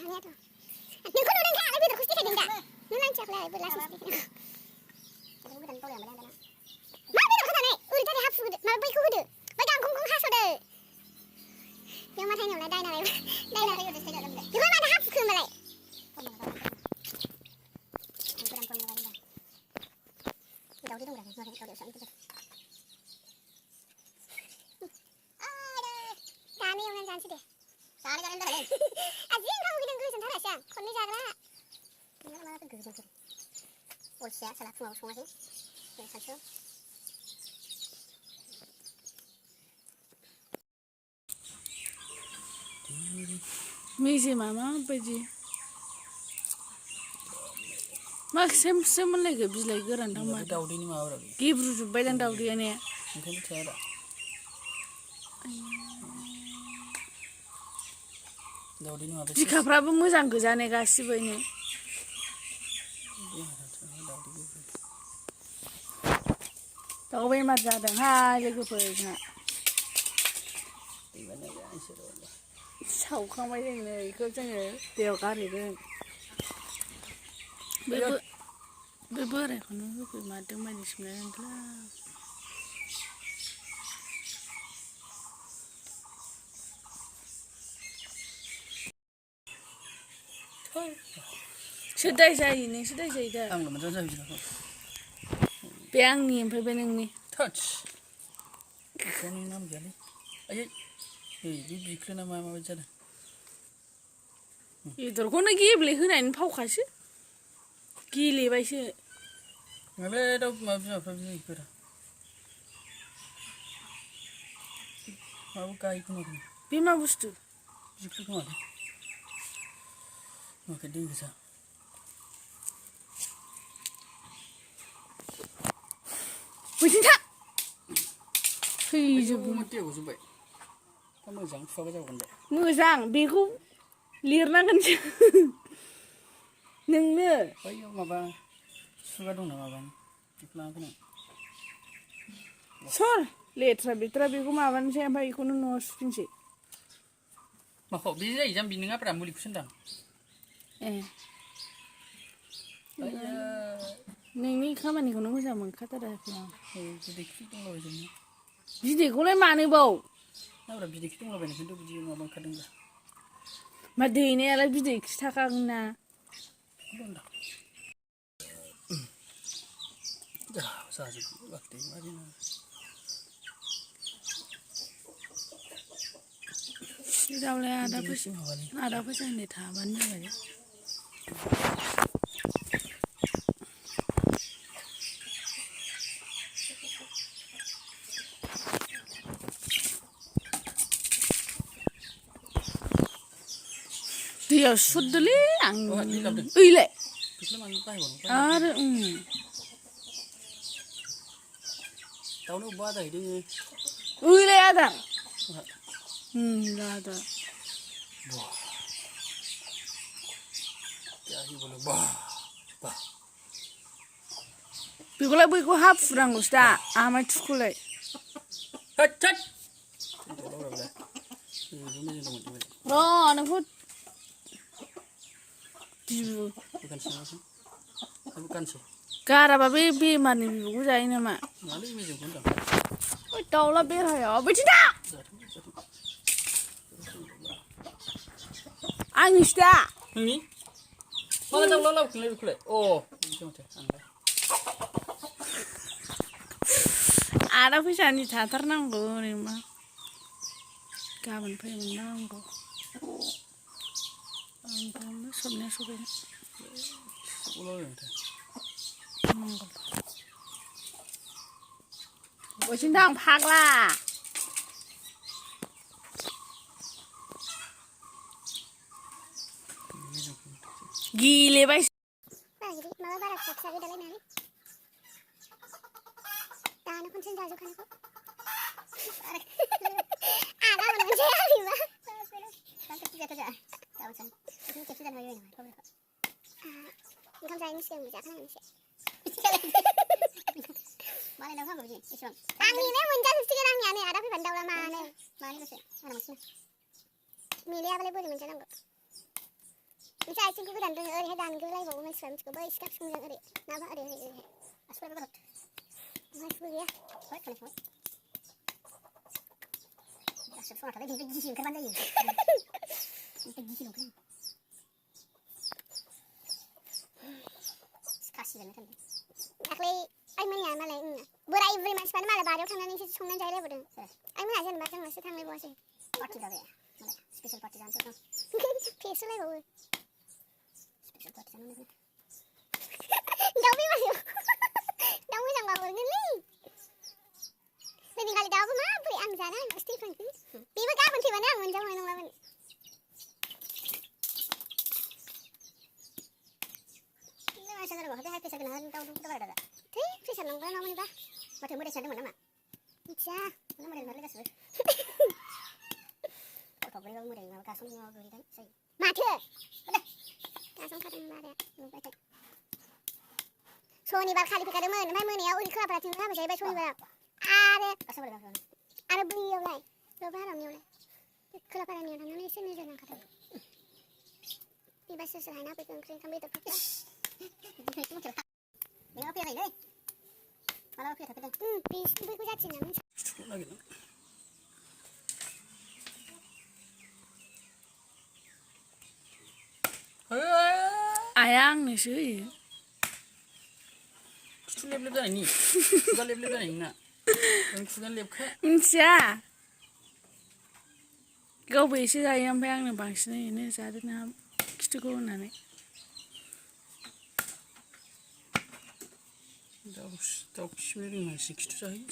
थांनायाथ' नोंखौ नुदों आरो बेदरखौ सिखायदों दा नों लांथियाखै बोरलासो सिखायदों गोदान बावलाय दाना मा बेदर खानानै ओरैथारै हाफ होदो माबा बैखौ होदो बै गांखंखौ हास'दो बेयाव मा थाइनायावलाय दायनालाय बेखौ माथो हाफ होखो होमबालाय दावदै दंब्रा दावदैयाव जानो गिदिर दानो एवनानै जानोसै दे जानो दालाय आजि ओंखाम उखैदों गोजोनथारासै आं खननै जाग्रा मालाबा गोजोनथार अलसिया साला फुङाव सङासै सानसुआव मेजेमा माबायदि मा सेम सेम मोनलायखो बिलाइ गोरान दां मा दावदैनि माबाब्रा गेब्रुजोब्बायदां दावदैयानो ओंखायनो थायारा दावदैनि माबासो बिखाफ्राबो मोजां गोजाने गासिबोनो दाउ बेमार जादोंहाय लोगोफोर जोंहा सावखांबाय जोंनो बेखौ जोङो दैयाव गारहैगोन बे बोरायखौनो होफैमारदों बायदिसिना होनदों सोर दाय जायो नोंसो दाय जायो दा आंल' मोनजा जायो बे आंनि ओमफ्राय बे नोंनि थोस बेखौनो नाम गैयालै आयै बे बिख्लोना माबायदि जादों बेदरखौनो गेब्लेहोनायनि फावखासो गेलेबायसो माबे दाउ माबा बिमाफ्रा बिदिफोरा माबा गायखोमा बे मा बुस्थु बिख्लो खोमालै नुवाखै दै गोजा बैथिं था थैजोबो दैयाव गजोब्बाय दा मोजां सुवाबा जागौमोन दे मोजां बेखौ लिरनांगोनसो नोंनो बैयाव माबा सुगा दं ना माबा बेखौ लाना फैनां सर लेथ्रा बेथ्रा बेखौ माबानोसै ओमफ्राय बेखौनो न'आव सुफिनसै माखौ बिदि जायो जाम्बि नङाब्रा मुलिखौसो होनदां ए नोंनि खामानिखौनो मोजां मोनखाथाराखै आं बिदैखि दंलाबायजोबनो बिदैखौलाय मानोबाव नाब्रा बिदैखि दंलाबायनाय खिन्थु बिदि माबा ओंखारदोंब्रा मा दैनायालाय बिदैखि थाखागोन ना जाजोबो बाखि मारिना दावलाय आदा फैसानि थाबानो जाबाय दैयाव सुरदोलै आं ओइलाय आरो दाउनो अबेबा जाहैदों ओइलाय आदार आदार बेखौलाय बैखौ हाफुनांगौसो दा आमाय थुखौलाय नोंखौ गाराबा बे बेमारनि बिबुखौ जायो नामा दाउला बेरहायाव बैथिं दा आंनिसो दा नोंनि माला दाउला लाबोखोनलाय बेखौलाय अ माथो आदा फैसानि थाथारनांगौ ओरैनो गाबोन फैमोननांगौ आं सबनाया सबायनो बैथिं दा आं फाग्ला गेलेबाय माबा बारा फिसा फिसा गोदालायनानै दानो खनसेनो जाजोबखानायखौ आदा मोनसे आंनिबा ओंखाम जायैनि सिगां जाखानांगोन एसे मालायनाव फांगौ बिदि एसेबां आंनि बे मोनजाजोबसिगोन आंनियानो आदा फैबानो दाउला मानोल'सो आरामसो मिलायाबालाय बोरै मोनजानांगौ Bisa aja gue dandan oke dandan lagi bawa mas suami gue iskap semua oke. Nama oke. Asal berapa? Mas gue ya. Baik kan semua. Asal semua tapi di sini kerban lagi. Di sini kan. Kasih kan kan. Akli ai mana malah borai beri mas pada malah baru kan nanti semua jalan bodoh. Ai mana aja bahkan masih tanggal bosnya. Party dah ya. Special party jangan tuh. Special lagi bawa. Special party jangan nih. Dawi masih. Dawi jangan bawa gini. Lebih kali dawi mah beri ang sana pasti pasti. Tiba kapan tiba nang menjauh menang lawan. Ini masih ada bawa. Tapi saya kenal tahu tuh berada. Tih, saya senang kan namanya bah. Macam muda saya dengar nama. Iya, nama muda mana kasih. Beri kamu deh, nggak kasih nggak beri kan, saya. Mati, udah, kasih kadang mati, nggak Sony bar kali pikir mana ya, udah kerap berarti nggak bisa ibadah Sony bar. Kasih berapa Sony? Ada beli yang lain, berapa orang yang lain? Kerap orang yang lain, sini jangan kata. Ibadah sesuai apa yang kami itu pakai. Ini apa yang ini? Malah apa yang tapi dah? Bis, ibu jadi sini. Lagi. Ayang nih sih. Sudah lep-lep dah ini. Sudah lep-lep dah ini nak. Yang sudah lep ke? Misalnya, kau besi ayam yang nih bangsnya ini saat ini kita kau nane. Tahu sendiri masih kita sahih.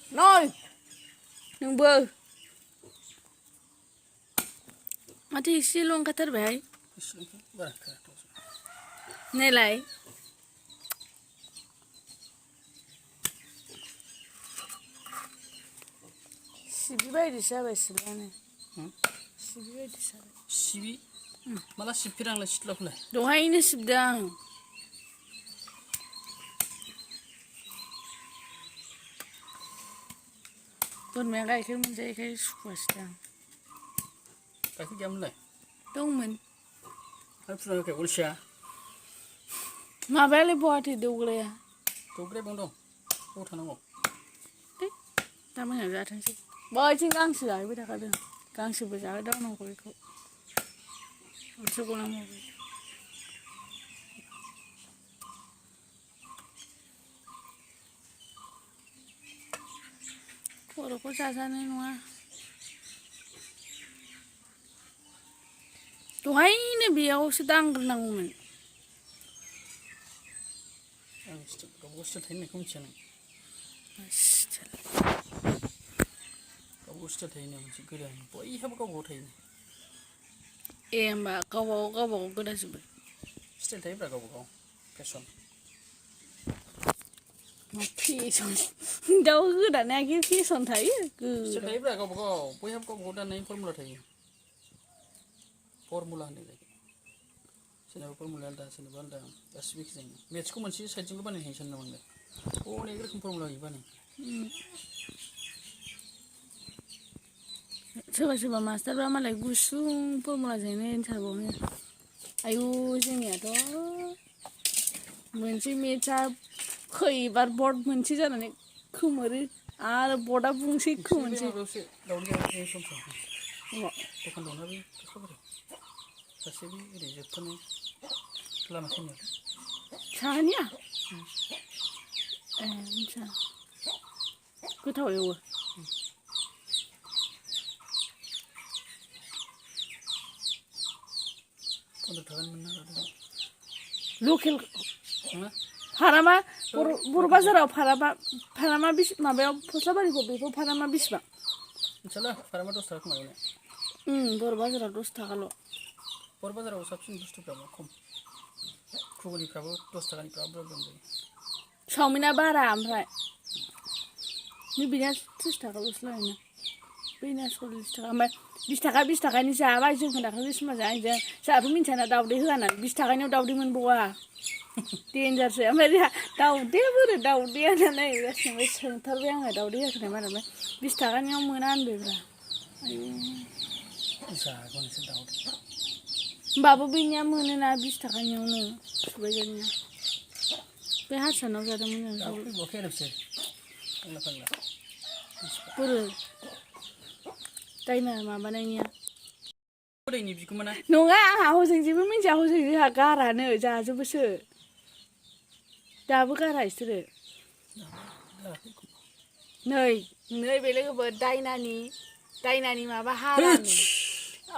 Noi, nung ber. Mati isi long kater bay. Nilai. Sibi bay di sana sebenarnya. Sibi bay di sana. Sibi. Malah sipirang lah situ lah. Doa ini sedang. Pun mereka ikan menjadi kayak suka sedang. Kaki jam lah. Tunggu. Apa sudah kayak ulsya? Mabali buat itu gula ya. Tuh gede bang dong. Oh tanah mau. Tapi nggak ada sih. Bawa cinggang sih lah, ibu dah kata. Kang sih besar dah nongko ikut. Masuk ulang mau. Kalau kau sasaran nuah. Tuhan ini biar sedang renang men. Kau usah ini kau macam ni. Kau usah ini macam gila. Boleh apa kau buat ini? Mbak kau dah sebut. Still tapi berapa kau? Person. Pison. Jauh ke dah nak pison thai ke. Still tapi berapa kau? Boleh apa kau buat dan ini formula thai. Formula ni lagi. Senapa formula dah, senapa dah. Asbik sih. Match ku masih saya juga bani hension nama ni. Oh, ni kerana formula ni bani. Coba master berapa lagi gusung formula ni carbonnya. Ayu sini atau mungkin meca koi bar board mungkin jalan ni kumari. Board apa mungkin kumari. Daun dia ni somsa. Wah. Bukan daun apa? Kesapa? Kasih ni reject ni. Lama sini. Cahaya. Macam. Kau tahu ya? Untuk tangan benar ada. Lokal. Parama berbazar parama bis mabel pusat balik kopi itu parama bis bang. Insyaallah parama dos tak malu ni. Berbazar dos tak kalau. Berbazar usap sini dos tu berapa kom. Kuguli berapa dos tak ni berapa ni. Saumina bara amrai. Ni binas 30 tak kalau selainnya. Binas 30 tak. Amai 20 tak ni saya awak jeng kena kerja semasa aja. Saya tu minta nak tahu dia kan. 20 tak ni tahu dia menbuat. Danger sih. Amai dia tahu dia boleh tahu dia mana ni. Sampai terbiang tahu dia kena mana. 20 tak ni yang menan bebra. जागोन एसे दावदै होमबाबो बैनिया मोनोना 20 थाखानियावनो सुबायजानिया बे हारसानाव जादोंमोन जों दावदै बखे आरो बिसोर फाग्ला फाग्ला बोरो दायना माबानायनिया बोरायनि बिखुमोना नङा आंहा हजों जेबो मिन्थिया हजों जोंहा गारानो जाजोबोसो दाबो गारा इसोरो नै बे लोगोबो दायनानि माबा हारानो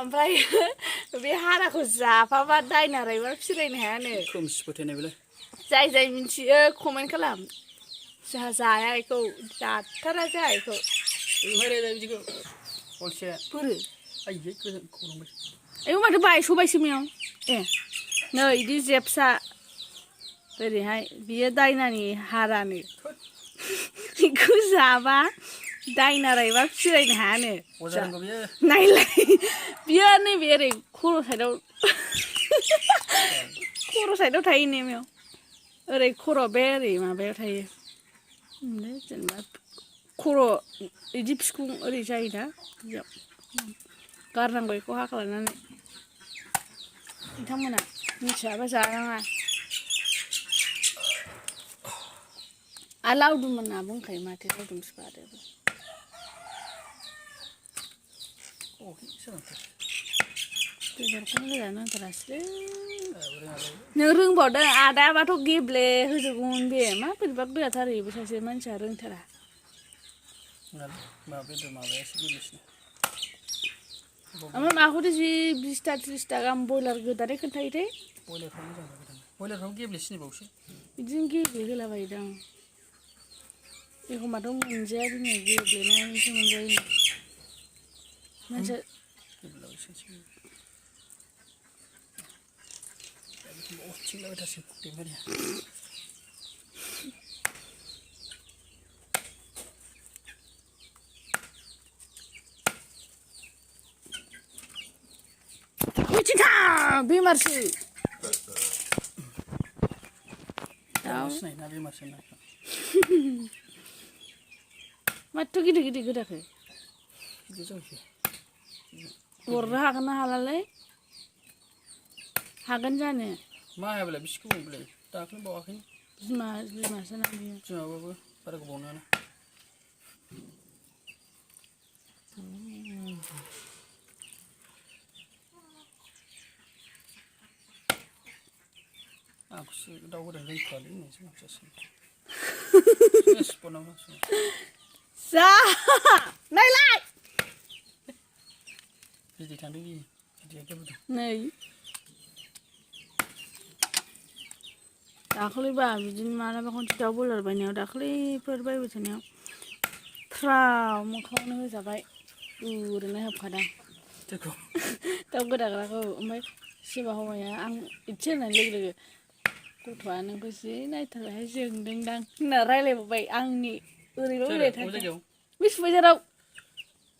ओमफ्राय बे हाराखौ जाफाबा दायना रायबा फिरायनो हायानो खोमसि फोथायनाय बेलाय जाय मिन्थियो कमेन्ट खालाम जोंहा जाया इखौ जाथारा जोंहा इखौ ओमफ्राय बिदिखौ अलसिया बोरो आयै गोजोन खौलांबाय आयौ माथो बायस'बायसो मेव ए नै इदि जेबसा ओरैहाय बियो दायनानि हारानो बेखौ जाबा दायना रायबा फिरायनो हायानो अजा रोंगौ बियो नायलाय बियो नैबे ओरै खर' साइडआव थायो नेमाव ओरै खर' बे ओरै माबायाव थायो जेनेबा खर' बिदि फिखुं ओरै जायोना बिदियाव गारनांगौ बेखौ हाख्लानानै नोंथांमोना मिथियाबा जानाङा आरो लावदुम होनना बुंखायो माथो लावदुम फिफादोबो बेदरखौनो गोजा नांथारासैलै नों रोंबावदों आदायाबाथ' गेब्ले होजोबगौमोन बे मा बोरैबा गोजाथारो बेबो सासे मानसिया रोंथारा बेदर माबायासो गेब्लेसिनो ओमफ्राय माखौथो जि 20 था 30 था गाहाम बयलार गोदानाय खोन्थायोथाय बयलारफ्राव मोजां जागोन बयलारफ्राव गेब्लेसिनबावसो बिदिनो गेब्लेहोलाबायोदां एखमबाथ' मोनजाया दिनै गेब्लेनायसो मोनजायो मानसिया थिंलाबाय थासिगोन दैमारिया मिथिथा बेमारसो सिनायोना बेमारसो माथो गिदिर गोदाखो बिदि जाबायसो हरनो हागोन ना हालालै हागोन जानो मा हायाबालाय बिसि गोबावलाय दाख्लै बावाखैनो बिमासो ना बियो बिमाबाबो बारा गोबाव नङाना आंखौसो दाउ गोदान रोंथारालै होननायसो माखासे जा नायलाय बिदै थांदों बिदैया गेब्लेदों नै दाख्लैबा बिदिनो मालाबा खनसे दाउ बयलार बायनायाव दाख्लैफोर बायबाय थानायाव फ्राव मोखाङावनो होजाबाय ओरैनो होबखादां दाउ गोदाग्राखौ ओमफ्राय सोरबा हौवाया आं इदि होननाय लोगो गथ'आ नोंखौ जि नायथारबायहाय जोंदोंदां होनना रायलायबावबाय आंनि ओरैबा ओरैथारदों बे सुबायझाराव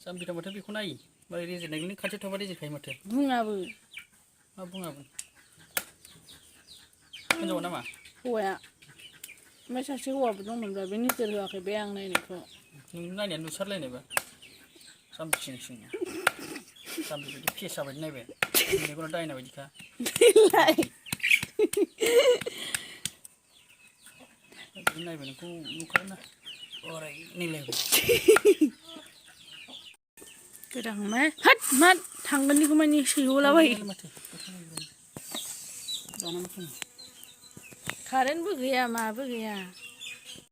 जाम्बि थांबाथाय बेखौ नायो मारै रेजेरनायनि खाथियाव थाबा रेजेरखायो माथो बुङाबो मा बुङाबो हिनजावा नामा हौवाया ओमफ्राय सासे हौवाबो दंमोनब्ला बे नोजोर होआखै बे आं नायनायखौ नों नायनाया नुसारलायनायबा जाम्बि सिं जाम्बि बायदि फेसा बायदि नायबाय मेगना दायना बायदिखा नायबाय नोंखौ नुखादोंना ओरै नायलायबाय गोदांबाय हाट मा थांगोननिखौ मानि सैहलाबायो माथो कारेन्टबो गैया माबो गैया